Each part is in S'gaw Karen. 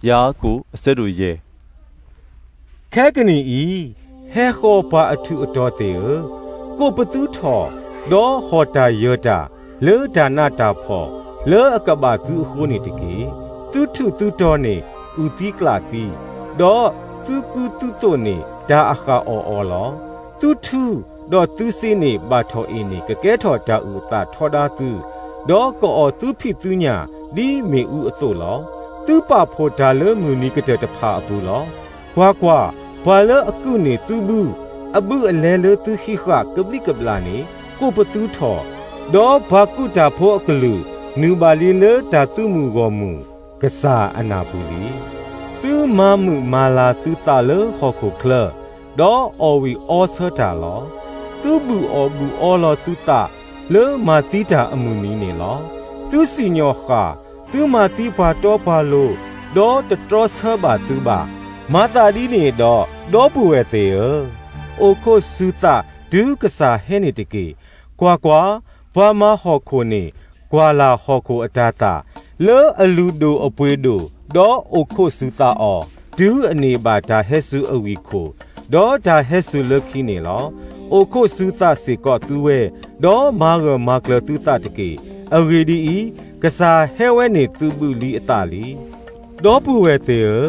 ယၤကိာ် အဆၢဒိၣ်ယဲၢ်. ခဲကနံၣ်အံၤ, ဟဲဃီၤပှၤအထူးအတီၤသ့ၣ်ဧၢ, ကိးပသူထီၣ်, ဒီးဟီၣ်တၢ်ယၢၤတၢ်, လၢတၢ်နးတၢ်ဖှီၣ်, လၢအကဘၣ်သုအဃိန့ၣ်တက့ၢ်. သုထူးသုတီၤန့ၣ် အုၣ်သံကျးသံ, ဒီးသုကူသုသိးန့ၣ် တၢ်အဃၣ်အီၣ်အီလီၤ. သုထူ, ဒီးသုစ့န့ၣ် ဘၣ်ထီၣ်အ့ၣ်န့ၣ် ကကဲထီၣ်တၢ်အုၣ်အသးထီဒါသု, ဒီးကအီၣ်သုဖံးသုညၣ် ဒ်မ့ၣ်အူအသိးလီၤ. သုပာ်ဖှိၣ်တၢ်လၢမုၢ်နံၤကတၢၢ်တဖၣ်အပူၤလီၤ. ကွၢ်ကွၢ်, ပှၤလၢအကူးန့ၢ်သုဘု, အဘုအလဲလၢသုဟံးဃာ်ကဘျံးကဘျၣ်န့ၣ် ကိးပသူထီၣ်, ဒီးပှၤကူးတၢ်ဖိအကလုာ် နုာ်ဘၣ်လံလၢတၢ်သုးမုၢ်ဂီၢ်မုၢ် ကစၢ်အနၢ်ပူၤလံ. သုမၤမုာ်မၤလၤသုသးလၢဟီၣ်ခိၣ်ချၢ, ဒီးအီၣ်ဝံာ်အီဆၢတၢ်လီၤ. သုဘုၣ်အီၣ်ဘုၣ်အီလီၤသုသး လၢမၤသံတၢ်အမုၢ်နံၤန့ၣ်လီၤ. သုစံၣ်ညီၣ်ဃၣ်, သုမၤသံပှၤတီပှၤလိၤ, ဒီးတတြီဆၢဘၣ်သုဘၣ်. မၤသးဒ်န့ၣ်ဒီး, ဒီပုၢ်ဝဲၢ်သ့ၣ်ဧၢ, အိၣ်ခိးစူၤသးတုၤကစၢ်ဟဲန့ၣ်တက့ၢ်. ကွၢ်ကွၢ်, ပှၤမၤဟီၣ်ခိၣ်န့ၣ် ကွၢ်လၢ်ဟီၣ်ခိၣ်အတၤသၣ် လၢအလုၢ်ဒိၣ်အပှ့ၤဒိၣ်, ဒီးအိၣ်ခိးစူၤသးအီၤ, တုၤအန့ၢ်ဘၣ်တၢ်ဟဲစူၤအဂံၢ်ခိၣ်, ဒီးတၢ်ဟဲစူၤလၢခံန့ၣ်လီၤ. အိၣ်ခိးစူၤသးစ့ၢ်ကီးသုဝဲ, ဒီးမၤဂၢၢ်မၤကျၢၤသုသးတက့ၢ်. အဂ့ၢ်ဒ်အံၤ, ကစၢ်ဟဲဝဲန့ၣ်သုးဘုၣ်လံအသးလံ. ဒီပုၢ်ဝဲၢ်သ့ၣ်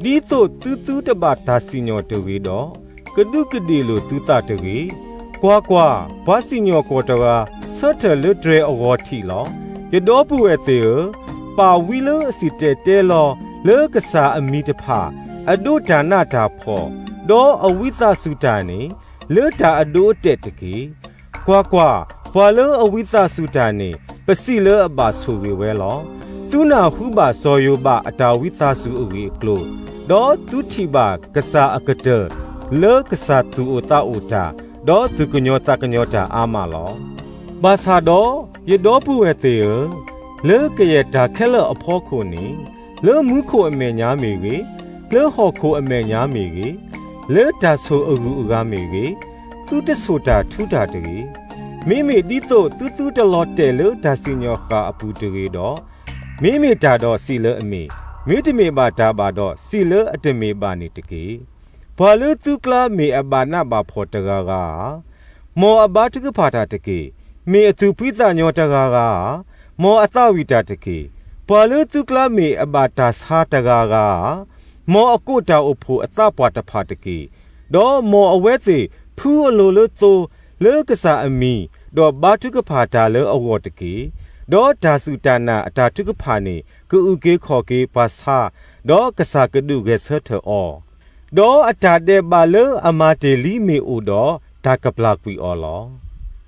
ဧၢ, ဒ်သိးသုသုတဘၣ်တၢ်စံၣ်ညီၣ်တဂ့ၤဒီး, ကဒူးကဒ့ၣ်လိာ်သုသးတဂ့ၤ. ကွၢ်ကွၢ်, ပှၤစံၣ်ညီၣ်ကွီၢ်တဂၤ ဆၢထၢၣ်လၢတြဲၤအဂီၤထံးလီၤ. ယဒီပုၢ်ဝဲၢ်သ့ၣ်ဧၢ, ပာ်ဝံလၢအစံၣ်တဲၤတဲလီၤလၢကစၢ်အမံၤတဖၣ်, အဒိးတၢ်နးတၢ်ဖှီၣ်, ဒီးအဝံသးစူၤတၢ်န့ၣ် လၢတၢ်အဒိအတဲာ်တက့ၢ်. ကွၢ်ကွၢ်, ပှၤလၢအဝံသးစူၤတၢ်န့ၣ် ပစံးလၢအဘၣ်ဆိၣ်ဂ့ၤဝဲလီၤ. သုနၢ်ဟူဘၣ်စီၤယိၤဘးအတၢ်ဝံသးစူၤအဂ့ၢ်အကျိၤ, ဒီးသုထံၣ်ဘၣ်ကစၢ်အကတၢၢ် လၢကစၢ်သူၣ်အိၣ်သးအိၣ်တၢ်, ဒီးသူၣ်ကညီၤသးကညီၤတၢ်အါမးလီၤ. ဘၣ်ဆၣ်ဒီး, ယဒီပုၢ်ဝဲၢ်သ့ၣ်ဧၢ, လၢကယဲၢ်တၢ်ခဲလၢာ်အဖီခိၣ်န့ၣ်, လၢမူခိၣ်အမဲာ်ညါမ့ၢ်ဂ့ၤ, လၢဟီၣ်ခိၣ်အမဲာ်ညါမ့ၢ်ဂ့ၤ, လၢတၢ်ဆိၣ်အဂုၤအဂၤမ့ၢ်ဂ့ၤ, သုတဆိၣ်တၢ်ထူတၢ်တဂ့ၤ. မ့မ့ၢ်ဒ်သိးသုသုတလီၤတဲာ်လၢတၢ်စံၣ်ညီၣ်ဃၣ်အပူၤတဂ့ၤဒီး, မ့မ့ၢ်တၢ်ဒီးစံးလၢအမ့ၢ်, မ့တမ့ၢ်ဘၣ်တၢ်ဘၣ်ဒီးစံးလၢအတမ့ၢ်ဘၣ်န့ၣ်တက့ၢ်. ပှၤလၢသုကျါမ့ၢ်အဘၣ်နးဘၣ်ဖှီၣ်တဂၤဂၤဧါ, မ်အဘါထုကဖၣ်တၢ်တက့ၢ်. မ့ၢ်အသူၣ်ဖှံသးညီတဂၤဂၤဧါ, မ်အသးဝံၣ်တၢ်တက့ၢ်. ပှၤလၢသုကျါမ့ၢ်အဘၣ်တၢ်ဆါတဂၤဂၤဧါ, မ်အကိးတၢ်အိၣ်ဖှိၣ်အသးပှၢ်တဖၣ်တက့ၢ်. ဒီးမ်အဝဲသ့ၣ်ဖုအလိၤလၢသိ, လၢကစၢ်အမံၤ, ဒီးဘါထုကဖၣ်တၢ်လၢအဂီၢ်တက့ၢ်. ဒီးတၢ်စူၢ်တၢ်နာ်အတၢ်ထုကဖၣ်န့ၣ် ကအုၣ်က့ၤခီၣ်က့ၤပှၤဆါ, ဒီးကစၢ်ကဒုးဂဲၤဆၢထၢၣ်အီၤ, ဒီးအတၢ်ဒဲးဘးလၢအမၤတ့ၢ်လံမ့ၢ်အိၣ်ဒီး, တၢ်ကပျၢ်ကွံာ်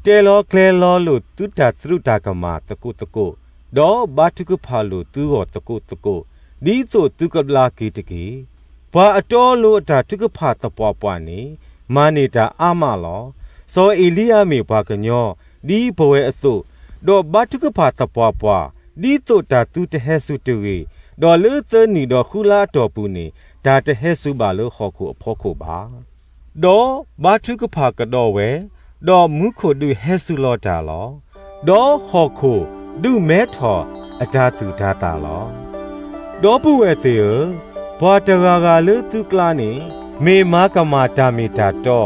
အီၤလီၤ. တဲလီၤကျဲၤလီၤလိာ်သုတၢ်သရူးတၢ်ကမၣ်သကိးသကိး, ဒီးဘါထုကဖၣ်လိာ်သုဂီၢ်သကိးသကိး, ဒ်သိးသုကဘျါက့ၤတက့ၢ်. ပှၤအတီအလိၤအတၢ်ထုကဖၣ်သပှၢ်ပှၢ်န့ၣ်, မၤန့ၢ်တၢ်အါမးလီၤ. စီၤအ့လံယၤမ့ၢ်ပှၤကညီ, ဒ်ပဝဲအသိး, ဒီးဘါထုကဖၣ်သပှၢ်ပှၢ်, ဒ်သိးတၢ်သုတဟဲစူၤတဂ့ၤ, ဒီးလၢသၢနံၣ်ဒီးဃုလါအတီၢ်ပူၤန့ၣ်, တၢ်တဟဲစူၤဘၣ်လၢဟီၣ်ခိၣ်အဖီခိၣ်ဘၣ်. ဒီးဘါထုကဖၣ်ကဒီးဝဲ, ဒီးမူခိၣ်ဒုးဟဲစူၤလီၤတၢ်လီၤ. ဒီးဟီၣ်ခိၣ်ဒုးမဲထီၣ်အတၤသူၣ်တၤသၣ်လီၤ. ဒီပုၢ်ဝဲၢ်သ့ၣ်ဧၢ, ပှၤတဂၤဂၤလၢသုကျါန့ၣ်, မ့ၢ်မၤကမၣ်တၢ်မ့ၢ်တၢ်တီ,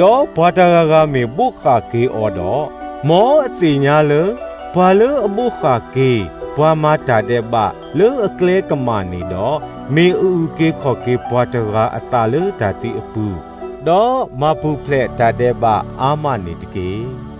ဒီးပှၤတဂၤဂၤမ့ၢ်ဘိးဃၣ်က့ၤအီၤဒီး, မ်အသ့ၣ်ညါလၢ ပှၤလၢအဘိးဃၣ်က့ၤပှၤမၤတၢ်ဒဲးဘးလၢအကျဲကမၣ်န့ၣ်ဒီး, မ့ၢ်အအုၣ်က့ၤခီၣ်က့ၤပှၤတဂၤအသးလၢတၢ်သံအပူၤ, ဒီးမၤပူၤဖျဲးတၢ်ဒဲးဘးအါမးန့ၣ်တက့ၢ်.